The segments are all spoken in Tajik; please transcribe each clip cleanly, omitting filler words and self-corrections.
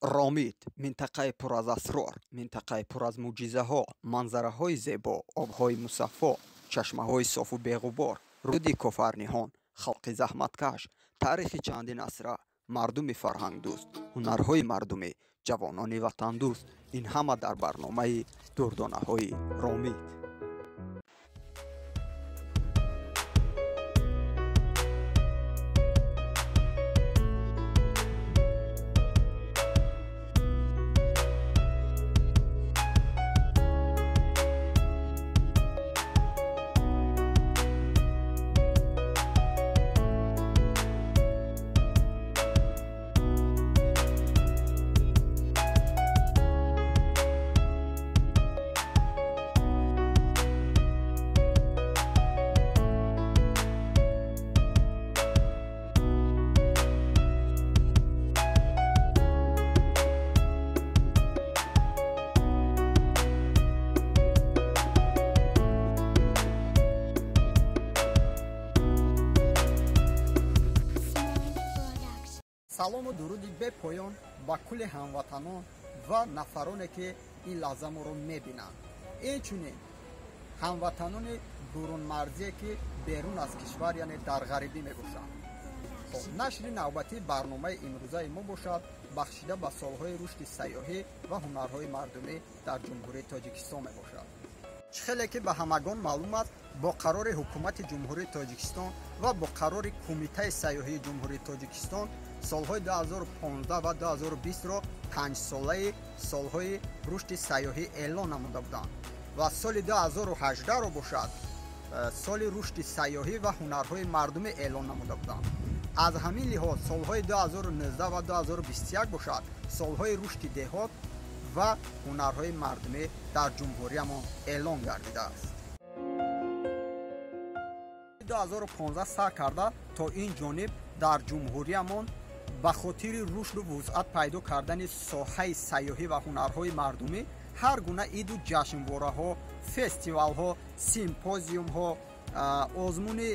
Ромит минтақаи пур аз асрор, минтақаи пур аз мӯъҷизаҳо, манзараҳои зебо, обҳои мусаффо, чашмаҳои софу беғубор, руди Кофарниҳон, халқи заҳматкаш, таърихи чандин асра, мардуми фарҳангдӯст, ҳунарҳои мардумӣ, ҷавонони ватандӯст. Ин ҳама дар барномаи дурдонаҳои Ромит. Салому дуруди бепоён ба кулли ҳамватанон ва нафароне, ки ин лаҳза моро мебинанд. Инчунин ҳамватанони бурунмарзие, ки берун аз кишвар, яъне дар ғарибӣ мебошанд. Нашри навбатии барномаи имрӯзаи мо бошад бахшида ба солҳои рушди сайёҳӣ ва ҳунарҳои мардумӣ дар Ҷумҳурии Тоҷикистон мебошад. Чӣ хеле ки ба ҳамагон маълум аст, бо қарори Ҳукумати Ҷумҳурии Тоҷикистон ва бо қарори Кумитаи сайёҳии Ҷумҳурии Тоҷикистон солҳои 2015 ва 2020-ро панҷсолаи солҳои рушди сайёҳӣ эълон намуда буданд ва соли 2018-ро бошад соли рушди сайёҳӣ ва ҳунарҳои мардумӣ эълон намуда буданд. Аз ҳамин лиҳоз солҳои 2019 ва 2021 бошад солҳои рушди деҳот ва ҳунарҳои мардумӣ дар ҷумҳуриямон эълон гардидааст. 2015 сар карда то ин ҷониб дар ҷумҳуриямон ба хотири рушду вусъат пайдо кардани соҳаи сайёҳӣ ва ҳунарҳои мардумӣ ҳар гуна иду ҷашнвораҳо, фестивалҳо, симпозиумҳо, озмуни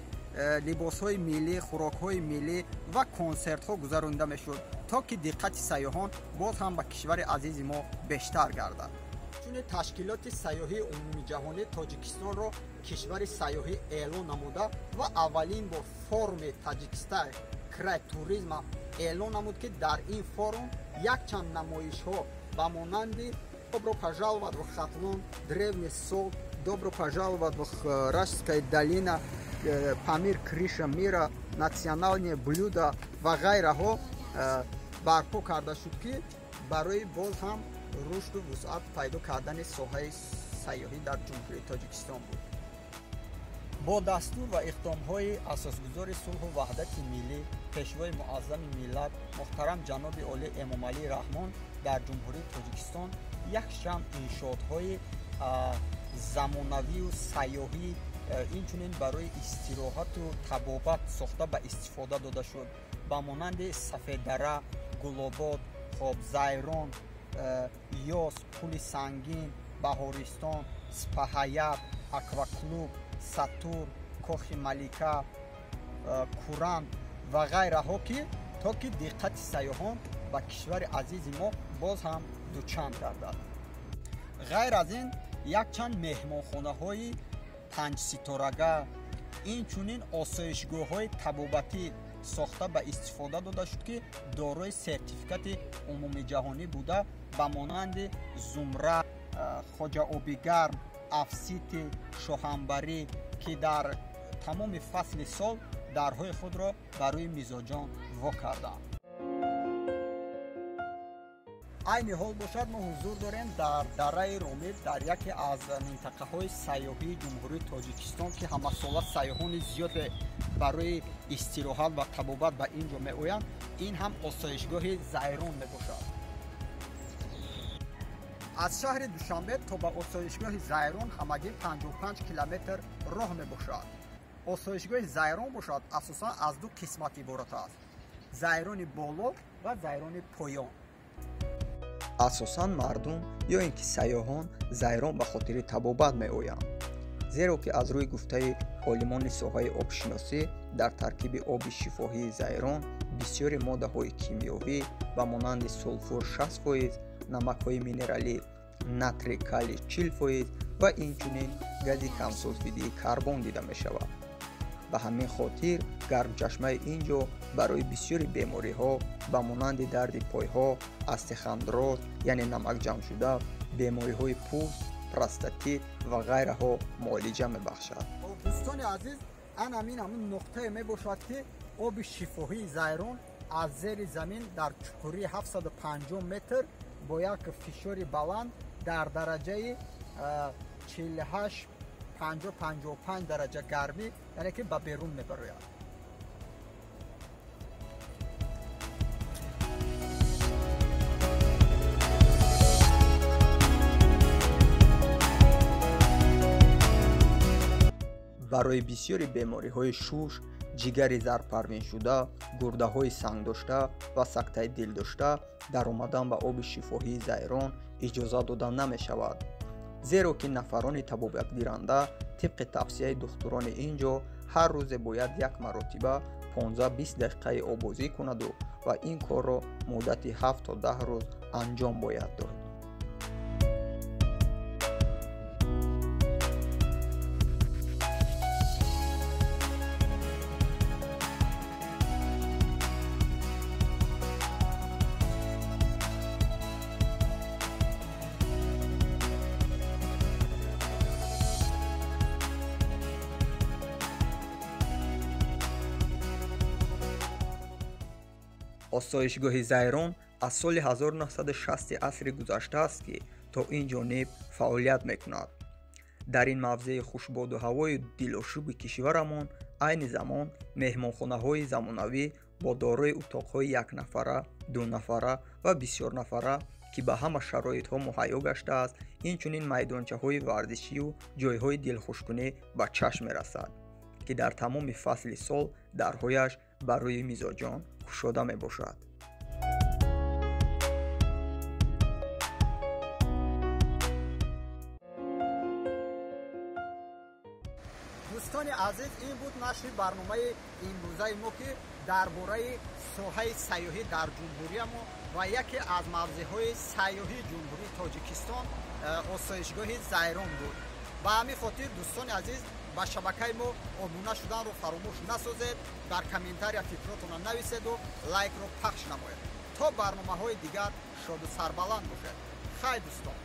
либосҳои миллӣ, хӯрокҳои миллӣ ва консертҳо гузаронида мешуд, то ки диққати сайёҳон боз ҳам ба кишвари азизи мо бештар гардад. Чунин ташкилоти сайёҳии умумиҷаҳонӣ Тоҷикистонро кишвари сайёҳӣ эълон намуда ва аввалин бор форуми Таҷикистон край туризма эълон намуд, ки дар ин форум якчанд намоишҳо ба монанди «Добро пожаловать в Хатлон», «Древний Согд», «Добро пожаловать в Рашская долина», «Памир крыша мира», «Национальные блюда» ва ғайраҳо барпо карда шуд, ки барои боз ҳам рушду вусъат пайдо кардани соҳаи сайёҳӣ дар Ҷумҳурии Тоҷикистон буд. Бо дастур ва иқдомҳои асосгузори сулҳу ваҳдати миллӣ, пешвои муаззами миллат муҳтарам ҷаноби олӣ Эмомалӣ Раҳмон дар Ҷумҳурии Тоҷикистон якчанд иншоотҳои замонавию сайёҳӣ, инчунин барои истироҳату табобат сохта ба истифода дода шуд, ба монанди Сафеддара, Гулобод, хоб Зайрон, Ёс, Пули Сангин, Баҳористон, Спаҳаят, Акваклуб, Сатур, Кохи Малика, Куран ва ғайраҳо, ки то ки диққати сайёҳон ба кишвари азизи мо боз ҳам дучанд гардад. Ғайр аз ин якчанд меҳмонхонаҳои панҷситорага, инчунин осоишгоҳҳои табобатӣ сохта ба истифода дода шуд, ки дорои сертификати умумиҷаҳонӣ буда, ба монанди Зумра, Хоҷаобигарм, Афсити, Шоҳанбарӣ, ки дар тамоми фасли сол дарҳои худро барои мизоҷон во карданд. Айни ҳол бошад мо ҳузур дорем дар дараи Ромит, дар яке аз минтақаҳои сайёҳии Ҷумҳурии Тоҷикистон, ки ҳамасола сайёҳони зиёде барои истироҳат ва табобат ба ин ҷо меоянд. Ин ҳам осоишгоҳи Зайрон мебошад. Аз шаҳри Душанбе то ба осоишгоҳи Зайрон ҳамагӣ 55 километр роҳ мебошад. Осоишгоҳи Зайрон бошад асосан аз ду қисмат иборат аст: Зайрони боло ва Зайрони поён. Асосан мардум ё ин ки сайёҳон Зайрон ба хотири табобат меоянд, зеро ки аз рӯи гуфтаи олимони соҳаи обшиносӣ дар таркиби оби шифоҳии Зайрон бисёри моддаҳои кимиёвӣ ба монанди сулфур 60%, намакҳои минералӣ натрий калий 40% ва инчунин гази камсулфидии карбон дида мешавад. Ба ҳамин хотир гармчашмаи ин ҷо барои бисёри бемориҳо ба монанди дарди пойҳо, остеохондроз, яъне намакҷамъшуда, бемориҳои пӯст, простатит ва ғайраҳо муолиҷа мебахшад. Дӯстони азиз, ан ҳамин ҳамун нуқтае мебошад, ки оби шифоҳии Зайрон аз зери замин дар чуқурии 750 метр бо як фишори баланд дар дараҷаи 48 50-55 дараҷа гармӣ, яъне ки ба берун мебарояд. Барои бисёри бемориҳои шуш, ҷигари зарпарвиншуда, гурдаҳои сангдошта ва сактаи дилдошта даромадан ба оби шифоҳии Зайрон иҷоза дода намешавад, зеро ки нафарони табобатгиранда тибқи тавсияи духтурони ин ҷо ҳар рӯзе бояд як маротиба 15-20 дақиқаи обозӣ кунаду ва ин корро муддати 7 то 10 рӯз анҷом бояд дод. Осоишгоҳи Зайрон аз соли 1960 асри гузашта аст, ки то ин ҷониб фаъолият мекунад. Дар ин мавзеи хушбоду ҳавои дилошӯби кишварамон айни замон меҳмонхонаҳои замонавӣ бо дорои утоқҳои якнафара, дунафара ва бисёрнафара, ки ба ҳама шароитҳо муҳайё гаштааст, инчунин майдончаҳои варзишию ҷойҳои дилхушкунӣ ба чашм мерасад, ки дар тамоми фасли сол дарҳояш барои мизоҷон кушода мебошад. Дӯстони азиз, ин буд нашри барномаи имрӯзаи мо, ки дар бораи соҳаи сайёҳӣ дар ҷумҳуриямо ва яке аз мавзеъҳои сайёҳии ҷумҳурии Тоҷикистон осоишгоҳи Зайрон буд. Ба ҳамин хотир дӯстони азиз, ба шабакаи мо обуна шуданро фаромӯш насозед, дар комментария фикротонро нависеду лайкро пахш намоед. То барномаҳои дигар шоду сарбаланд бошед. Хай дӯстон.